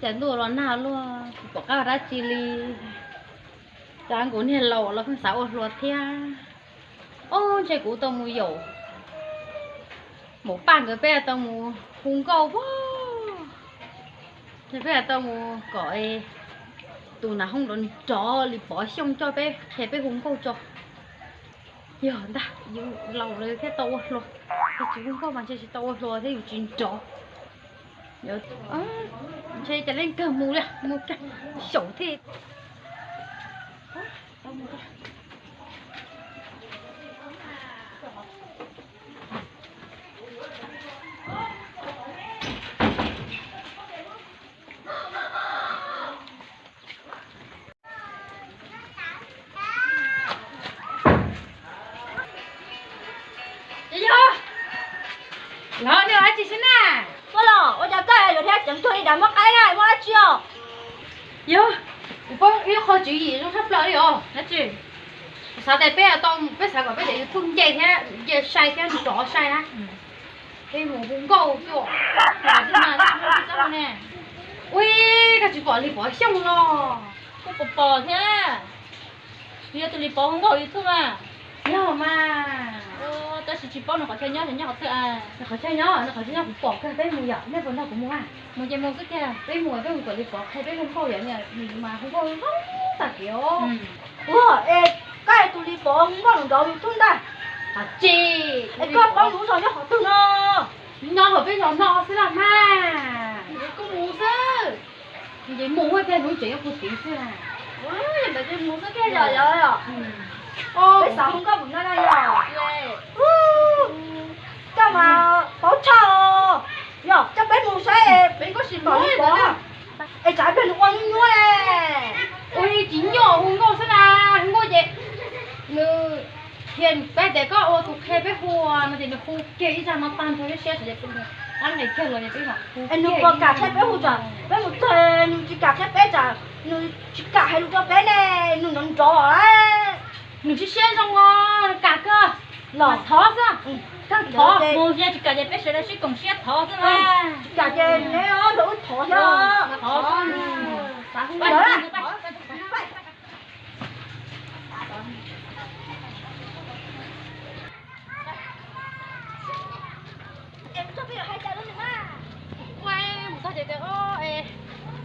Cas ntuj los nag luaj, tsis pom qab ua dab tsi li. Cas kuv niag laus los pheej xav ua hluas thiab. Ob, ntshe kuv tau mus yaum maum Paj nkawd peb tau mus hu nkauj pob. Ntshe peb tau mus kom tus nas hoob nrov nrov li Pov Xyooj coj peb qhia peb hu nkauj tso. Yog ntag, yus laus lawm thiab tau ua hluas, yog tsis hu nkauj mas ntshe tsis tau ua hluas thiab yus tsis nrov. Ntshe cas leej kawg mus li, mus kawg xyaum thiab. Los nej ua dab tsi xwb na? Tuaj los ua cas koj yuav thiab ceev tuag li dav muab qaib na, muab dab tsi os? Yog, kuv paub ib qho tswv yim zoo tshaj plaws li os. Dab tsi? Kuv xav tias peb tau, peb xav kom peb daim YouTube nce thiab, nce sai thiab nrov sai na. Peb mus hu nkauj xwb. Ua, koj tsis pom li Pov Xyooj los? Kuv pom pom thiab. Yog tus li Pov hu nkauj YouTube mas. Yog mas. Tab sis tsis paub nws qhov chaw nyob, nyob qhov twg. Nws qhov chaw nyob, nws qhov chaw nyob kuv pom kawg, peb mus yom, nej puas nrog kuv mus a? Mus ces mus xwb tiag. Peb mus, peb mus kom li Pov qhia peb hu nkauj yom, nws mas hu nkauj zoo tag kev os. Ua, es koj es tus li Pov hu nkauj nrov YouTube ntag. Tsis, es koj paub nws lub zos nyob qhov twg no? Nyob hauv peb zos no xwb los mas. Kuv mus xwb. Ces mus ua tiag, lub tsev nyob puag tid xwb na. Ntawd ces mus xwb tiag yom, yog yom. Peb xav hu nkauj mus no na yom. Koj mas paub tshaj os. Yog coj peb mus saib peb nkauj sim pom li Pov. Es tsam pliag nws ua nyuaj nyuaj le. Ua tsis nyuaj, hu nkauj xwb na, hu nkauj ces nws qhia peb tias koj ua tus qhia peb hu no ces nws hu kiag ib zaj no tag nrho peb siab xav tias peb nqis kiag los es peb mam hu. Es nws puas kam qhia peb hu tsam peb mus txog nws tsis kam qhia peb tsam nws tsis kam hais lus rau peb ne, nws nrov nrov lawm. Nws tsis siab zoo os, kam kawg. Los thov xwb, kawg thov. Mus yog tsis kam ces peb sawv daws sib koom siab thov xwb na. Tsis kam ces neb nrog wb thov thiab. Thov xwb.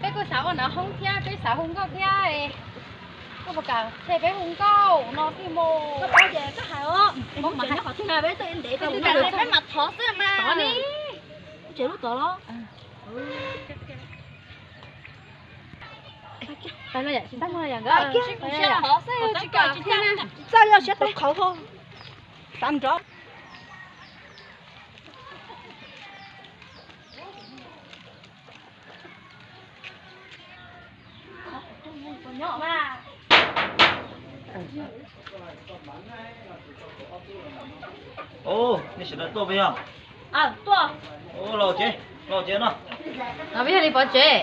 Peb kuj xav ua nas hoob thiab, peb xav hu nkauj thiab. Koj puas kam qhia peb hu nkauj no xwb mus? Koj paub ces koj hais os. Nyob qhov twg na, peb tuaj ntev, peb mam thov xwb mas. Tod ne. Tsev lub tod los? Tsis txawj li os, siab tau qhauv, xav nrov. Ub, nej sawv daws tuaj peb yog? Tuaj. Ub, los tsev, los tsev no. No peb yog li Pov tsev.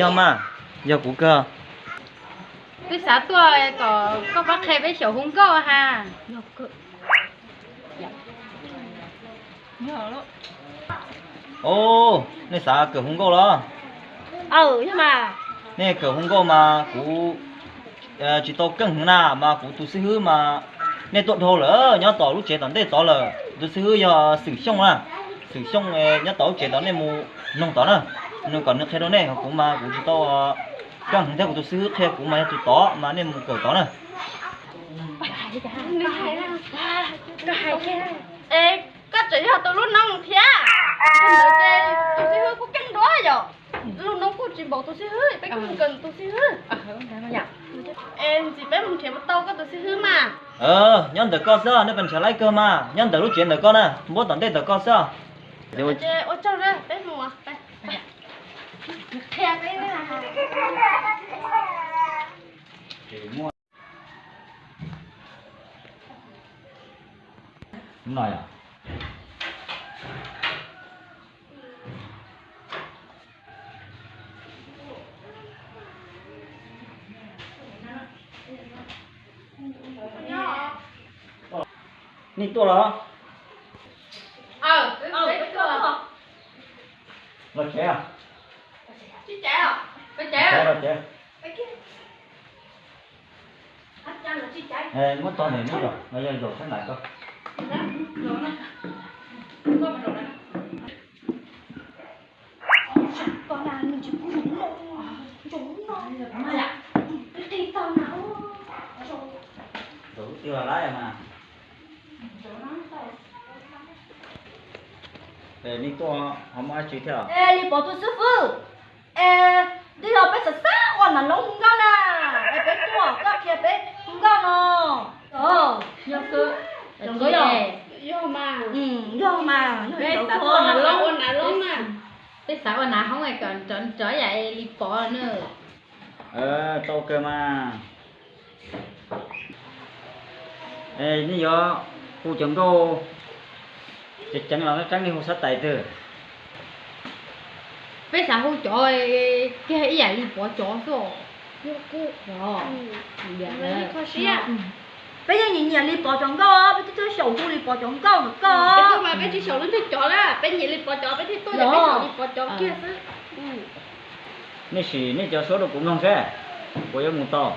Yog mas, yog kuv kawg. Peb xav tuaj kom koj pab qhia peb xyaum hu nkauj ha. Ub, nej xav kawm hu nkauj los? Nej kawm hu nkauj mas kuv tsis tau keej heev na, mas kuv tus xib hwb mas nej tuaj dhau lawm, nyob tom lub tsev tom ntej tod lawm. Tus xib hwb yog Xwm Xyooj na, Xwm Xyooj nyob tom lub tsev tod, nej mus noog tod na, nws kom nws qhia rau nej, kuv mas kuv tsis tau keej heev thiab, kuv tus xib hwb qhia kuv mas yog tus tod, mas nej mus kawm tod na. Es koj tseem yog tus lub noob thiab? Tus xib hwb kuj keej dua yom. Lub noob kuj tsis npaum tus xib hwb, peb kuj mus kawm tus xib hwb. Es ntxim peb mus nrhiav mus tau koj tus xib hwb mas. Nyob ntawm koj xwb, nej pes nrhiav laib kawg mas, nyob ntawm lub tsev ntawm koj na, npuab tom ntej ntawm koj xwb. Ua tsaug na, peb mus. Nej tuaj los? Los tsev. Caiv los caiv. Muab tog ntawm no los yog zaum sab nraud ko. Zaum twg los lawm mas. Nej tuaj ho muaj dab tsi thiab? Lis Pov tus xib fwb, es twb yog peb xav xav ua nas loob hu nkauj na, es peb tuaj koj qhia peb hu nkauj no. Yog, yog, yog mas, yog peb xav ua nas loob, peb xav ua nas hoob kom nrov nrov yam Lis Pov na. Tau kawg mas. Nej yuav hu cov nkauj tseem ceev los tseeb, nej hu xab tais twg? Peb xav hu cov kiag ib yam Lis Pov cov xwb. Peb yeej nyiam nyiam Lis Pov cov nkauj, peb twb tuaj xyaum hu Lis Pov cov nkauj ntawm koj. Peb twb xyaum lub ntiag cov lawm, peb nyiam Lis Pov cov peb thiaj tuaj, peb xyaum Lis Pov cov kiag xwb. Nej sim nej cov suab rau kuv mloog seb puas yuav mus tau.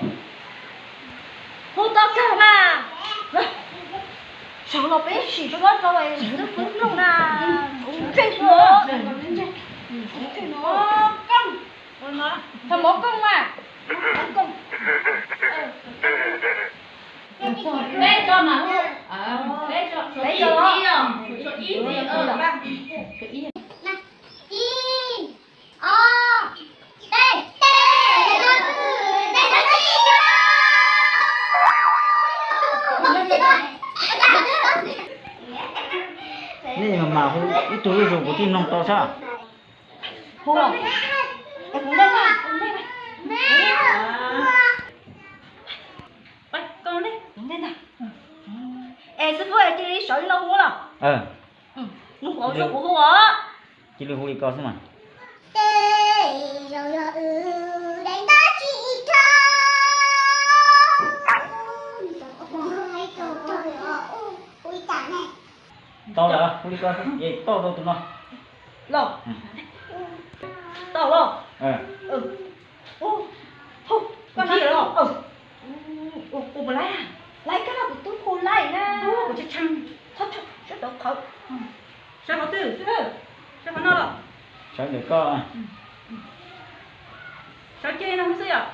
Hu tau kawg mas. Sawv los peb sim suab rau xib fwb mloog na. Ntsej, thaum mov kooj mas. Peb tso mas hu, peb tso, peb tso, ib, ib, os, peb, peb, nej mas hu ib tug zuj zus kuv thiaj mloog tau sab. Hu, es kuv ntej mas, kuv ntej mas. Es xib fwb, es cia li sawv li no hu los? Nug kuv, kuv hu os. Cia li hu li ko xwb mas. Tau lawm, hu li ko xwb, tau rau tus no. Los, tau los. Koj hu los? Hu puas laib? Laib koj no, kuv twb hu laib na. Kuv tshee tshee, sawv tau qhawv. Sawv qhov twg? Sawv qhov no los? Sawv ntawm koj. Sawv cia li no xwb yom.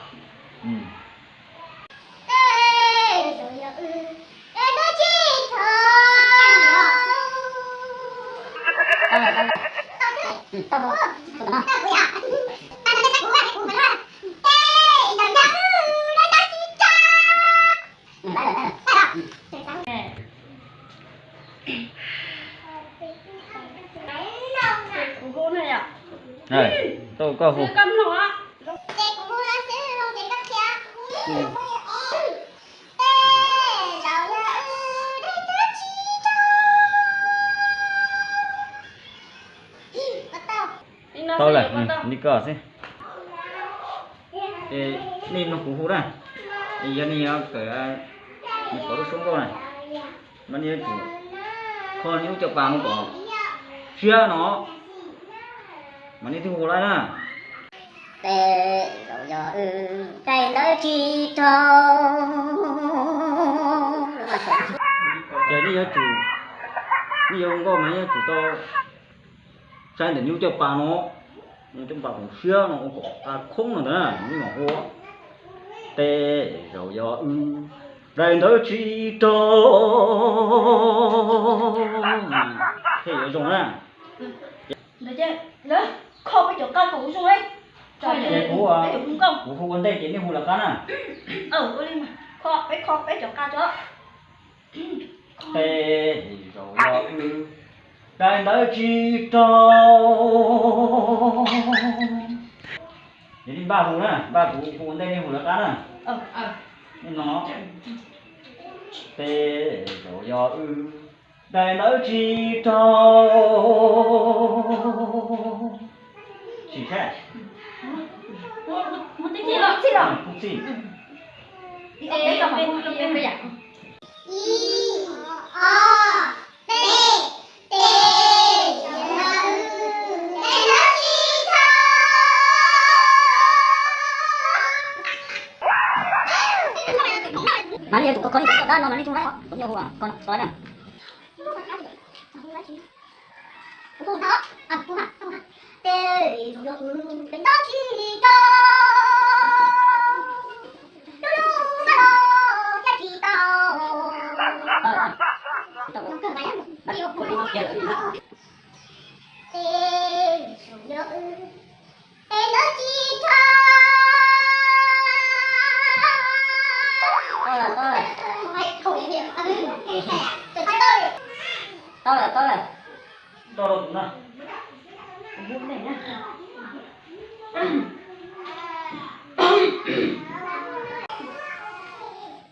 Tau koj hu. Tau lawm, li ko xwb. Nej mloog kuv hu na. Yog nej yuav kawm, kawm lub suab nkauj na, mas nej yuav tsum kho nej lub caj pas no kom siab no, mas nej thiaj hu laib na. Tej zaum yog wb daim ntawv tsis raug. Ces nej yuav tsum, nej yuav hu nkauj mas nej yuav tsum tau saib ntawm nej lub caj pas no, nej caj pas kom siab no, ua kom ta khoob no ntawd nej mam hu. Tej zaum yog wb daim ntawv tsis raug. Thiaj yuav zoo na. Kho peb cov qab kom zoo. Ces kuv, kuv hu ua ntej ces nej hu lawv qab na. Kho, peb kho peb cov qab tso. Tej zaum yog wb daim ntawv tsis raug. Yog nej npaj hu na, npaj kuv hu ua ntej nej hu lawv qab na. Nej no. Tej zaum yog wb daim ntawv tsis raug. Sim saib. Hu txij. Ib, ob, peb, tes, taw, tes, taw tsis raug. Mas nej yuav tsum tau kho nej cov dab no mas nej tsum hais, kuv yuav hu koj no na. Tau lawm, tau lawm.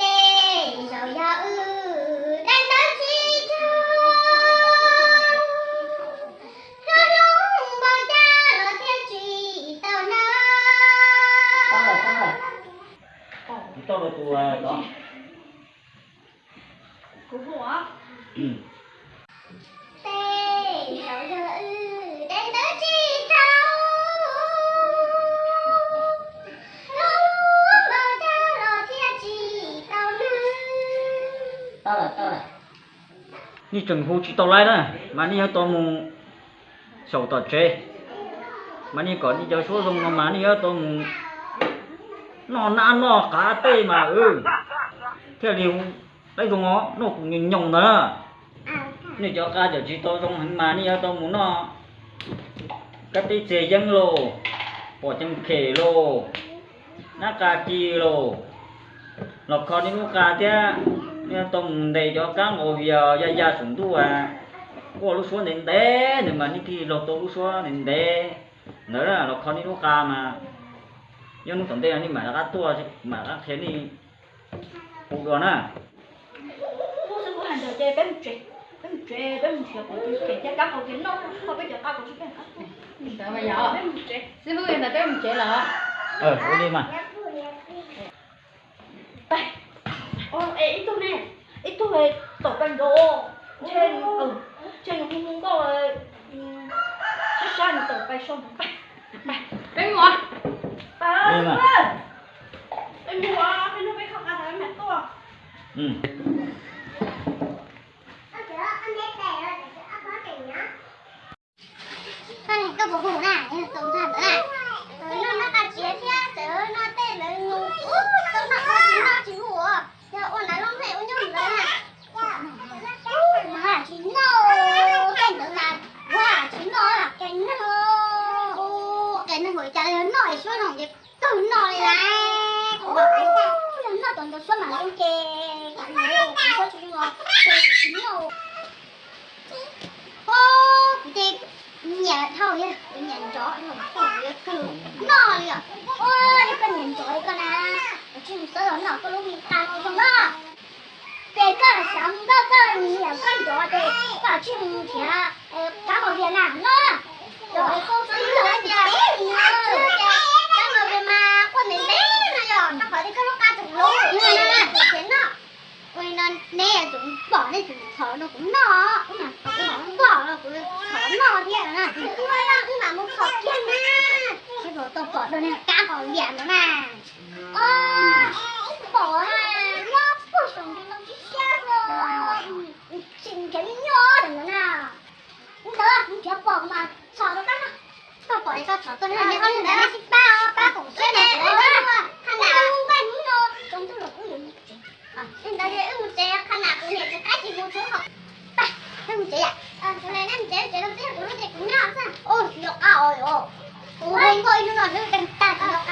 Tej zaum yog wb dab ntawd tsis tau, hlub hlub npaum cas los thiaj tsis tau na. Kuv hu os. Tej zaum yog wb dab ntawd tsis tau, hlub npaum cas los thiaj tsis tau na. Nej tseem hu tsis tau laib na, mas nej yuav tau mus xyaum tom tsev, mas nej kom nej cov suab zoo no mas nej yuav tau mus noj nab noj qav tej mas thiaj li laib zoo os, noj tus nyoos nyoos ntawd. Nej cov qa cawm tsis tau zoo heev mas nej yuav tau mus noj kab teb txiag yeeb lauj, pom ceeb khem lauj, nab qa ci lauj, los kho nej lub qa thiab. Nej yuav tau mus ntes cov kab nqaus vias ya ya saum ntuj as, quaj lub suab ntev ntev ntawd mas nej thiaj li laug tau lub suab ntev ntev ntawd los kho nej lub qa mas. Nyob hnub tom ntej no nej mam rov qab tuaj, mam rov qab qhia nej hu dua na. Xib hwb, ntawd peb mus tsev, peb mus tsev, peb mus nrhiav kuv tus pem thiab kab qau kiag noj, kho peb cov qa kom tsib peb rov qab tuaj. Ntawd mas yog, peb mus tsev. Xib hwb, ntawd peb mus tsev lawm. Ua li mas. Ib tug ne, ib tug tawm pais nrov, ntshe, ntshe nws hu hu nkauj, sab sab nws tawm pais so ntawd. Peb mus. Peb mus, peb hnub peb kho qa tas peb mam tuaj. Koj puas hu na, yog tau ntag ntawd na. Noj noj qa tsiav thiab txawm noj tej lawv mus, tau noj ua tsis noj tsis hu os, yog ua nas loj nqaij ua nyob ntawd na. Ua tsis noj, tej ntawd mas ua tsis noj, qe noj, qe noj ua cas yog noj suab zoo ces kawg noj li lawm. Yog noj tau ntau suab mas zoo ces suab tsis zoo los ces tsis noj. Kuv ces nyiam dhau, kuv nyiam nrov, kuv yuav kawg noj li os. Ua, yog koj nyiam nrov li koj na, koj tsij mus xawb los noj koj lub me qa no zoo na. Ces koj xav mus nkauj, koj nyiam koj nrov ces koj tsij mus nrhiav kab nqaus vias na noj. Kab nqaus vias mas quaj ntev ntev no yog rau qhov tias koj lub qa tseem loj na, ces noj. Ua li no neb yuav tsum pom, nej tsum txhom rau kuv noj, kuv mam pom los kuv txhom noj thiab na. Wb mam mus txhom kiag na. Seb puas tau pom dua niag kab nqaus vias ntawd na. Pom na, nyob puag saum ntsis no sib siab os, tsis nrhiav nyob ntawm ntawd na. Ntawd kuv nrhiav pom mas txhom rau koj no. Koj pom es koj txhom tuaj, nej ob tug ntawd nej sib pab, pab koom siab na. Qhov no nqaij hnub no tsaus ntuj los kuj yuav mus tsev. Li ntawd ces wb mus tsev, qhov no kuv niam tsis qab tsis mus tsev hos. Pab, wb mus tsev yom. Kuv niam neb mus tsev, tsev rau tib kuv lub tsev kuv nyob xwb. Ua tsis tau qab os yom. Kuv hu nkauj ib hnub no xwb, tag tag.